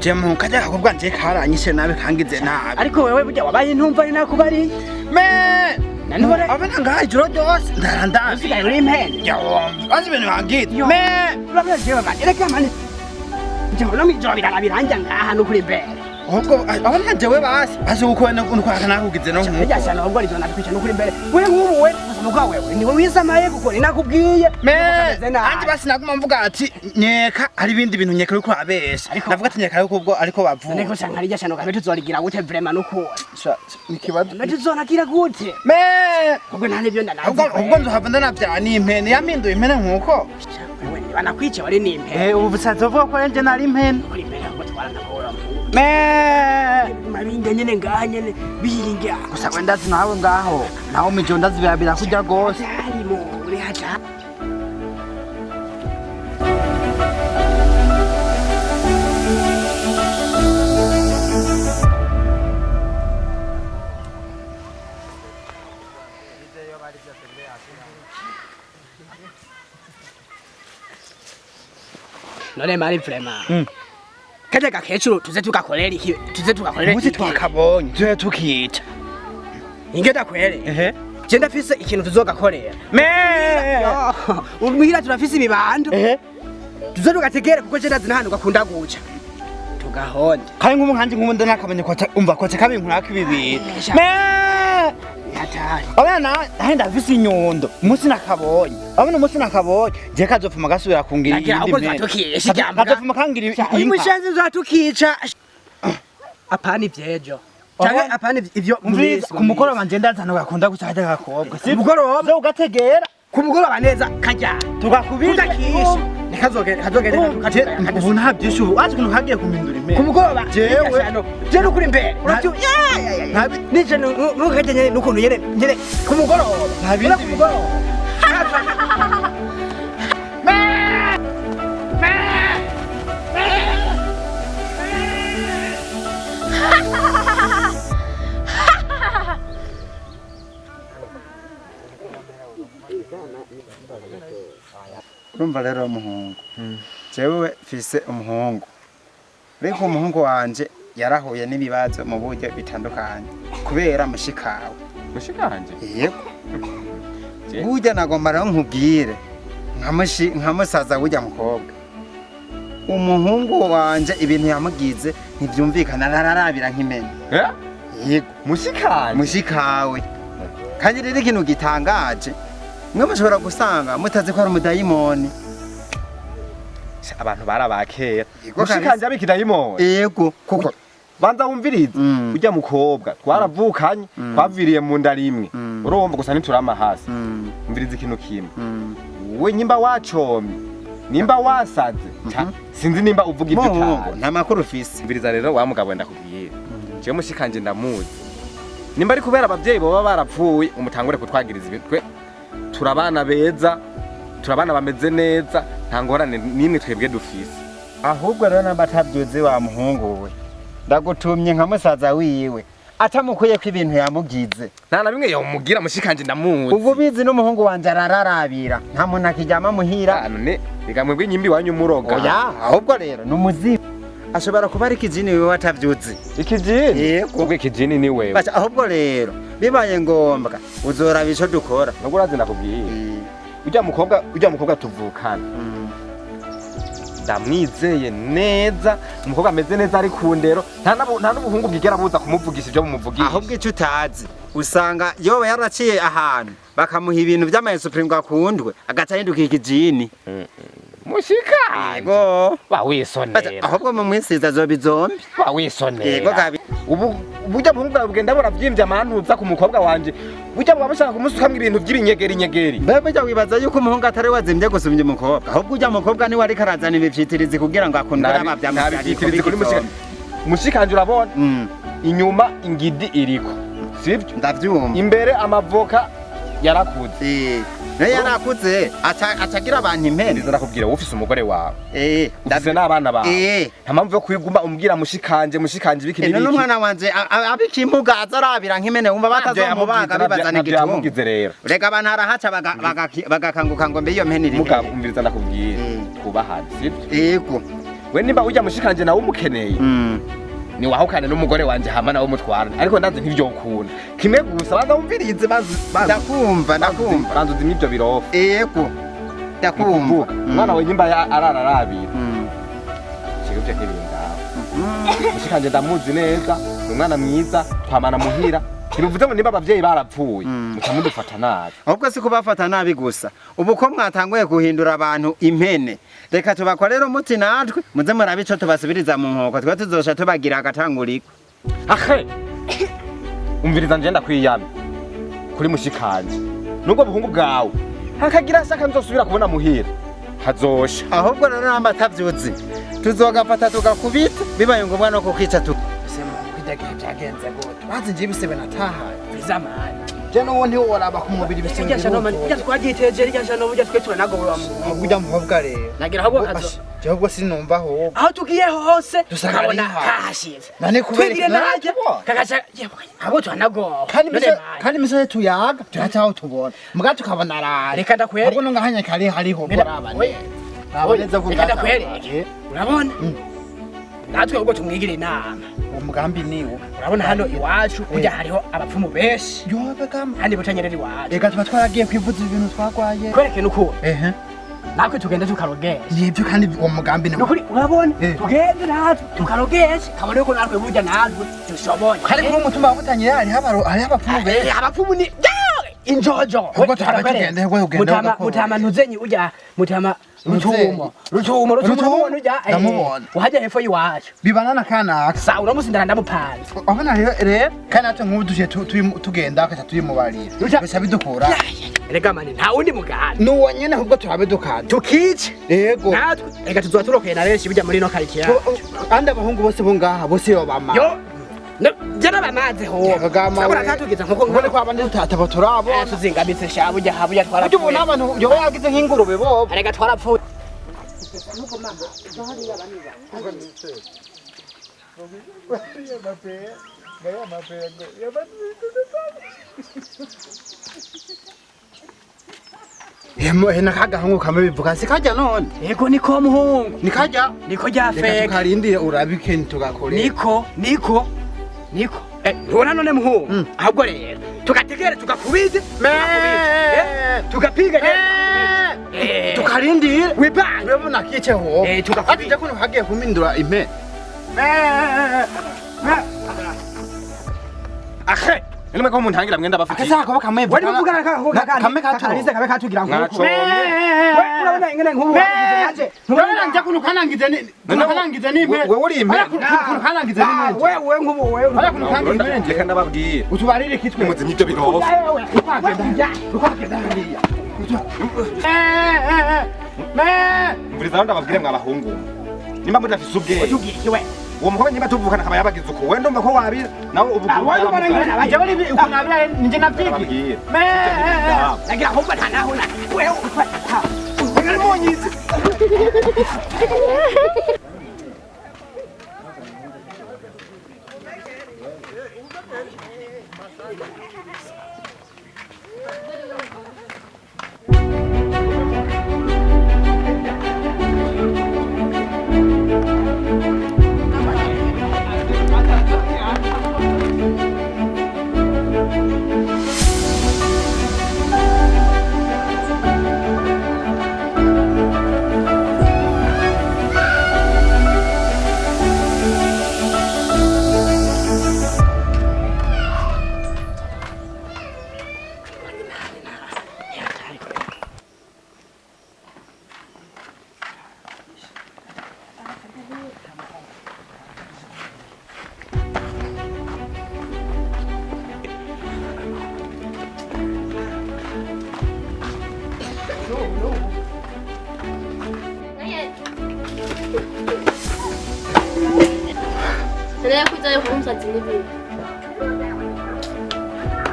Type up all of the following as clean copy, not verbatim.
Je mu kajya gakobwa nje karanyishe nabi kangize nabi. Ariko wewe burya wabaye intumva ari nakubariye. Me Nanubona abana ngaha ijoro ryose ndarandavye. Usigaye uri impene. Azi ibintu bangize. Yo. Me Urabona jewe mani, reka mani. Jewe no mwijoro birara biranja ngaha nukuri imbere. Ahubwo abana jewe basi azi uko nuko nakugize no nkuko. Burya cyane ahubwo arizo natwica nukuri imbere. We nk'ubu we ubuzima bwawe we niwe wisamaye kuko ninakubwiye. Me Kameze nabi. anje basi naguma mvuga ati nyeka hari ibindi bintu nyeka uriko urabesha. Ariko- Navuga ati nyeka ariko ubwo ariko bavuga. None ko usanga ari ryashano kambe tuzorigira gute vraiment nukuri. Ikibazo. None tuzonagira gute? Me Ubwo nta nibyo ndanazi. ubwo ubwo nzohava ndanavyara n'impene yampinduye impene nkuko. Wewe niba nakwice wari ni impene. Ubu busaza uvuga ko nje nari impene. Kuri imbere ahubwo twaranakubura. Me Mabinga nyene ngaha nyene biringa. gusa wenda ndazi nawe ngaho nawe mijo ndazi birabira kurya gose. Hatari mu uri hatari. None mari vraiment. Kajya gakecuru tuze tugakorera iki, tuze tugakorera Umunsi iki? twakabonye tube tukica. Inge ndakwere. Ehe. Je ndafise ikintu tuzogakorera. Me Umuhira turafise ibibando. Ehe. Tuze tugategere kuko je ndazi n'ahantu gakunda guca. Tugahonde. Kandi nk'ubu nkanje nk'ubu ndanakamenya ko umva ko kabinkura ko ibi bintu. Sha. Me Hatari. abana nawe ndafise inyundo umunsi nakabonye abana umunsi nakabonye je kazopfuma gasubira kungira Nagira iyindi ahubwo mpene. zatukisha ijambo. Kazopfuma kangira Uyu inka. mushenzi uzatukica. Apana ivyejo. Canke Wabonye? apana ivyo Umviriza, ku mugoroba nje ndazana gakunda guca hajya gakobwa. Ku mugoroba? Zo ugategera Ku mugoroba neza kajya. tugakubita. Kudakisha. Nikazogere kazogere Ubu nta byinshi ubu azi ukuntu kagiye kumindura impene. ku mugoroba. Jewe. Je nukuri imbere. Uravyo. Nije nukajya nyene nukuntu nyene nyene ku mugoroba. Nta bindi Ura ku mugoroba. Urumva rero umuhungu jewe mfise umuhungu, ariko umuhungu wanje yarahuye n'ibibazo mu buryo bitandukanye kubera mushikawe. Mushikanje? Yego, burya nagomba rero nkubwire nka musaza w'urya mukobwa, umuhungu wanje ibintu yamugize ntivyumvikana, arararabira nk'imene. Eh? Yego. Mushikanje? Mushikawe. Kandi rero ikintu gitangaje, mwe mushobora gusanga mutazi ko ari umudayimoni. Abantu barabakera. Yego. Mushikanje abikidayimoni? Yego, kuko Banza wumvirize. Urya mukobwa twaravukanye, twaviriye mu nda rimwe. Urumva gusa ntiturama hasi. Umviriza ikintu kimwe. We nyimba wacomye, nimba wasaze, sinzi nimba uvuga ibyo Muhungu, utazi. nta makuru ufise. Umviriza rero wa mugabo ndakubwira. Jewe mushikanje ndamuzi. Nimba ari kubera abavyeyi boba barapfuye, umutangure kutwagiriza ibintu. Twe turabana beza, turabana bameze neza, nta ngorane nimwe twebwe dufise. Ahubwo rero namba atavyuzi wa muhungu we, ndagutumye nka musaza wiwe atamukwiye ko ibintu yamugize. Nta na bimwe yomugira, mushikanje ndamuzi. Ubu bizi n'umuhungu wanje arararabira, nta muntu akiryama muhira. Ah, none reka mwebwe nyimbi wanyu muroga. Oya, ahubwo rero ni umuzimu, ashobora kuba ari ikijini wiwe atavyuzi. Ikijini? Yego. Ubwo ikijini ni wewe. Basha, ahubwo rero bibaye ngombwa uzoraba ico dukora. Nubwo urazi ndakubwiye. Ujya mukobwa tuvukana. Ndamwizeye neza, umukobwa ameze neza ari ku ndero, nta n'ubuhungu bwigera buza kumuvugisha ibyo bumuvugisha. Ahubwo icyo utazi, usanga yoba yaraciye ahantu bakamuha ibintu vy'amayesupuri ngo akundwe, agaca ahinduka ikijini. Mushikanje. Yego. Ba Basha, wisonera. ahubwo mumwisiza azoba izombi. Ba wisonera. Yego kabi. Ubu burya buhungu bwawe bugenda buravyimbye amantuza ku mukobwa wanje. Burya buba bushaka kumusukamwo ibintu vy'ibinyegeri nyegeri. Mbe burya wibaza yuko umuhungu atari wazimvye gusumbya umukobwa? Ahubwo urya mukobwa niwe ariko arazana ibivyitirizi kugira ngo akundwe Nta bivyitirizi kuri mushikanje. Mushikanje urabona? Inyuma ingidi iriko. Sivyo? Ndavyumva. Imbere amavoka yarakuze. Nayo yarakuze acagira abantu impene. Ndiza ndakubwira, wowe ufise umugore wawe. Ufise n'abana bawe. Nta mpamvu yo kwiguma umbwira mushikanje mushikanje ibiki None n'ibiki. umwana wanje abikimuga azarabira nk'imene, wumva batazomubaga bibaza Ntabyo n'igitungo. yamugize rero. Rega abantu harahaca bagakanguka ngo mbe iyo mpene iri Mugabo hehe? umviriza ndakubwira. Twubahane, sivyo? Yego. We nimba ujya mushikanje nawe umukeneye. Ni wahukane n'umugore wanje hama nawe mutwarane. Ariko ndazi ntivyokunda. Kimwe gusa banza umvirize banza Ndakumva ndakumva. Banza uzimye ivyo birofa. Yego. Ndakumva. Mwana we nyimba arararabira. Kiguvye nk'ibindaho. Mushikanje ndamuzi neza, ni umwana mwiza, twamana muhira. Ntibivuze ngo nimba abavyeyi barapfuye, muca mudufata nabi. Ahubwo si kubafata nabi gusa. Ubu ko mwatanguye guhindura abantu impene. Reka tubakorere umuti natwe, muze murabe ico tubasubiriza mu nkoko, twe tuzosha tubagira agatanguriko. Ahe! Umviriza nje ndakwiyamye. Kuri mushikanje. Nubwo buhungu bwawe. Hakagira saka nzosubira kubona muhira. Hazosha. Ahubwo rero namba atavyuzi. Tuzogafata tugakubita, bibaye ngombwa no kukica tu. Sema byagenze gute? Bazi nje ibisebe natahaye. Bizamani. Je n'uwo ntiworaba ku mubiri ibisebe. Irya shano mani, irya twagiteje irya shano burya twe turanagorora mu. Burya muhobwa rero. Nagira ahubwo kazo. Je ahubwo sinumva ahubwo. Aho tugiye hose tukabona kahashize. Nane kubera najya kagaca abo turanagora. Kandi imisozi tuyaga turataho tubona. Muga tukabona araye. Reka ndakwereke. Ahubwo ngahanya kari hariho kuraba neza. Urabona ko ndakwereke. Urabona? Natwe ubwo tumwigire inama. Umugambi niwo. Urabona hano iwacu kujya hariho abapfumu benshi. Yo bagamba. Kandi butanyerera iwacu. Reka tuba twaragiye kwivuza ibintu twagwaye. Kwereke nuko. Ehe. Natwe tugenda tukarogesha. Nibyo kandi uwo mugambi niwo. Nukuri urabona? Tugende natwe tukarogesha. Kabone ko natwe burya natwe dushoboye. Kandi kuri umutumba wabutanyerera hariho hariho abapfumu benshi. Abapfumu ni injojo. Ubwo tugende ubwo mutama ntuzenyi ujya mutama Rutumo ujya ndamubona wahajya hepfo y'iwacu bibana na kanaka sa uramusindana ndamupanze abona rero kandi natwe nk'ubu duje tugenda akaca tuyimubarira bica bidukura rega mani nta wundi muganda nuwo nyene ahubwo turabe dukanda tukice yego natwe reka tuzoba turokeye na benshi bijya muri ino karitsiye kandi abahungu bose bo ngaha bose yobama yo jana bamaze ho sabura tatugiza nkuko nkone kwa abandi tutatabo turabona tuzingamitse sha burya haburya twarapfuye ubona abantu yoba yagize nk'ingurube bobo rega twarapfuye Emo nakagahungu kamwe bivuga sikajya none. Yego niko muhungu. Nikajya niko rya fake. Tukarindire urabike ntugakore. Niko niko niko. Ntubona none muhungu. Ahubwo rero tugategere tugakubize. Tugapiga tukarindire. Wibange. Urabona kice ho. Tugakubize. Ati kuno hagiye kumindura impe. Ahe. Nime ko muntangira mwenda bafitiye. Akasaka ko kamwe. Wari muvugana ka kamwe kakalise kamwe katugira nkuko. Urabona ingene nkubu naje. Urabona nje kuno kanangize ni kuno kanangize ni impe. Wewe uri impe. Kuno kanangize ni impe. Wewe nkubu wewe. Ara kuno kanangize ni impe. Reka ndababwira. Utubarire kitwe. Muzimye ibyo birofa. Ukwagenda. Ukwagenda hariya. Mvuriza ndababwire mwabahungu. Nimba mudafise ubwenge. Utugira iki we? Uwo mukobwa nyimba tuvukana akaba yabagize uko we ndumva ko wabira nawe ubu Wowe nje navyigi. Nagira ahubwo nta naho na wewe uri munyizi.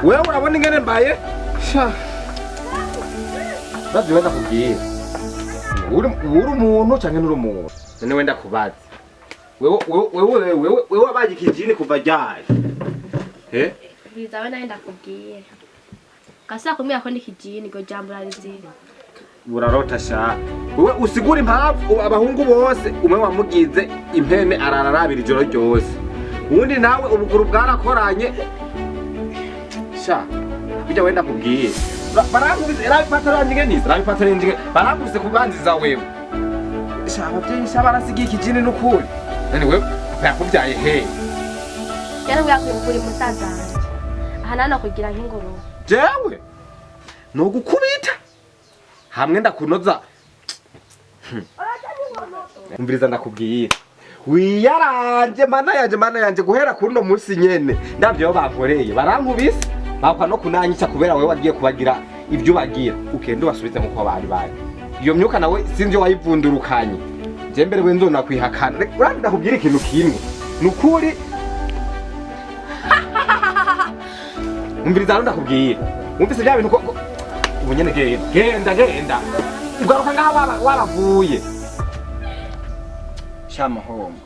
Wewe urabona ingene mbaye? Sha. Bazi wenda kubwira. Uri umuntu canke nturi umuntu? None wenda kubaza. Wewe wewe wewe wewe wabaye ikijini kuva ryari? He? Bizawe nawe ndakubwira. Gasa kumira ko ndi kijini go jambo rarizira. Urarota sha. Wewe usigura impamvu abahungu bose umwe wamugize impene arararabira ijoro ryose. Uwundi nawe ubuguru bwarakoranye. Sha. Bijya wenda kubwiye. Barankubise rabipataro yanjye ngize, rabipataro yanjye. Barankubise kubanziza wewe. Sha abavyeyi sha barasigiye ikijini n'ukuri. Nani wewe yakubyaye he? Yarambwira ko uri musaza wanje. Aha nano kugira nk'ingurube. Jewe no gukubita hamwe ndakunoza. Umviriza ndakubwiye wiyaranje mana yanje guhera kuri no munsi nyene ndavyo bankoreye barankubise bakwa no kunanyica kubera wewe wagiye kubagira ibyo bagira ukende wasubize nkuko bari bari iyo myuka nawe sinzi wayivundurukanye je mbere we nzona kwihakana. Urandi ndakubwira ikintu kimwe nukuri. Umviriza ndakubwiye wumvise bya bintu ko ubunyene genda genda ugaruka ngaha waravuye. Sha muhungu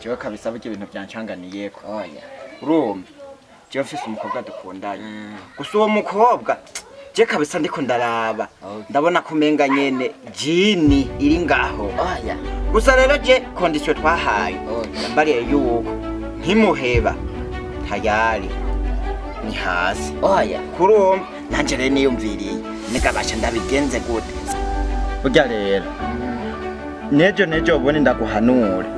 jewe kabisa burya ibintu byancanganiyeko. Oya urumva jewe mfise umukobwa dukundanye gusa uwo mukobwa je kabisa ndiko ndaraba ndabona kumenga nyene jini iri ngaho. Oya gusa rero je condition twahaye yambariye yuko ntimuheba tayari ni hasi. Oya kurumva nanje rero niyumviriye nigabasha ndabigenze gute. Burya rero nejo ubone ndaguhanura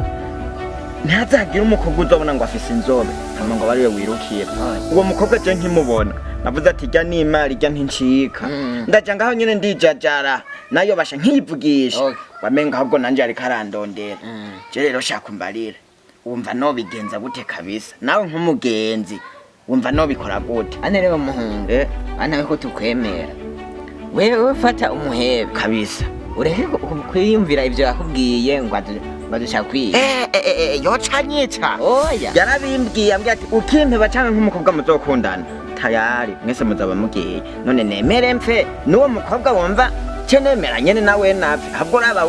ntazagira umukobwa uzobona ngo afise inzobe hama ngo bariwe wirukira. Uwo mukobwa je nkimubona navuze ati jya n'imari jya ntincika ndaja ngaho nyene ndijajara nayo basha nkivugisha wamenga ahubwo nanje ariko arandondera. Je rero shaka umbarira wumva nobigenza gute kabisa nawe nk'umugenzi wumva nobikora gute? Ane rero muhungu ana ko tukwemera wewe fata umuhebe kabisa ureke kwiyumvira ibyo yakubwiye ngo adushaka kwiga. Yoca nyica. Oya yarabimbwiye ambwiye ati ukimpeba canke nk'umukobwa muzokundana tayari mwese muzaba mugiye none nemere mfe n'uwo mukobwa wumva ce nemera nyene nawe napfe ahubwo raba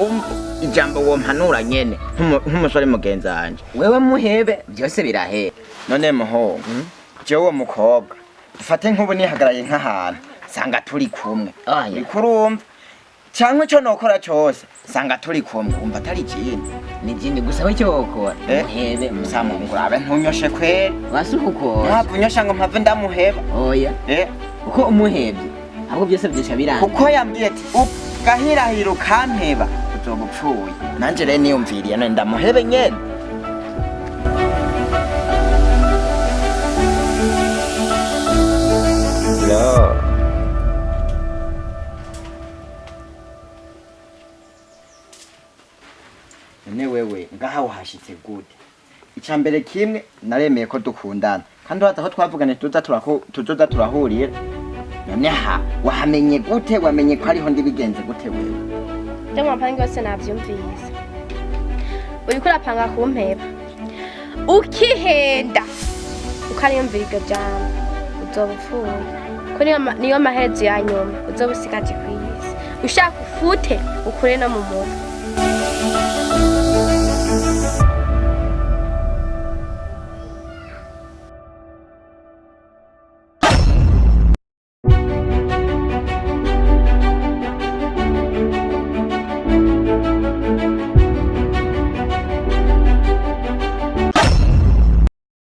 ijambo wompanura nyene nk'umusore mugenzi wanje. Wewe muhebe byose birahera. None muhungu jewe uwo mukobwa dufate nk'ubu nihagaraye nk'ahantu sanga turi kumwe uriko urumva cyangwa icyo nokora cyose sanga turi kumwe umva atari ikindi ni jini gusa we cyo wokora muhebe musamungura abe ntunyoshe kweri wasukukora mpamvu unyosha ngo mpave ndamuheba. Oya uko umuhebye ahubwo byose byisha biranga kuko yambwiye ati ugahirahira ukampeba uzoba upfuye. Nanje rero niyumviriye none ndamuhebe nyene. No. None wewe ngaha wahashitse gute? Icambere kimwe naremeye ko dukundana kandi uraza aho twavuganye tuzoza turahurira. None ha wahamenye gute? Wamenye ko ariho ndibigenze gute wewe? Byo mwapange yose navyumvise. Uriko urapanga kumpeba ukihenda ukariyumvira iryo jambo uzoba upfuye ko niyo maherezo ya nyuma uzoba usigaje kw'isi. Ushaka ufute ukure no mu mutwe.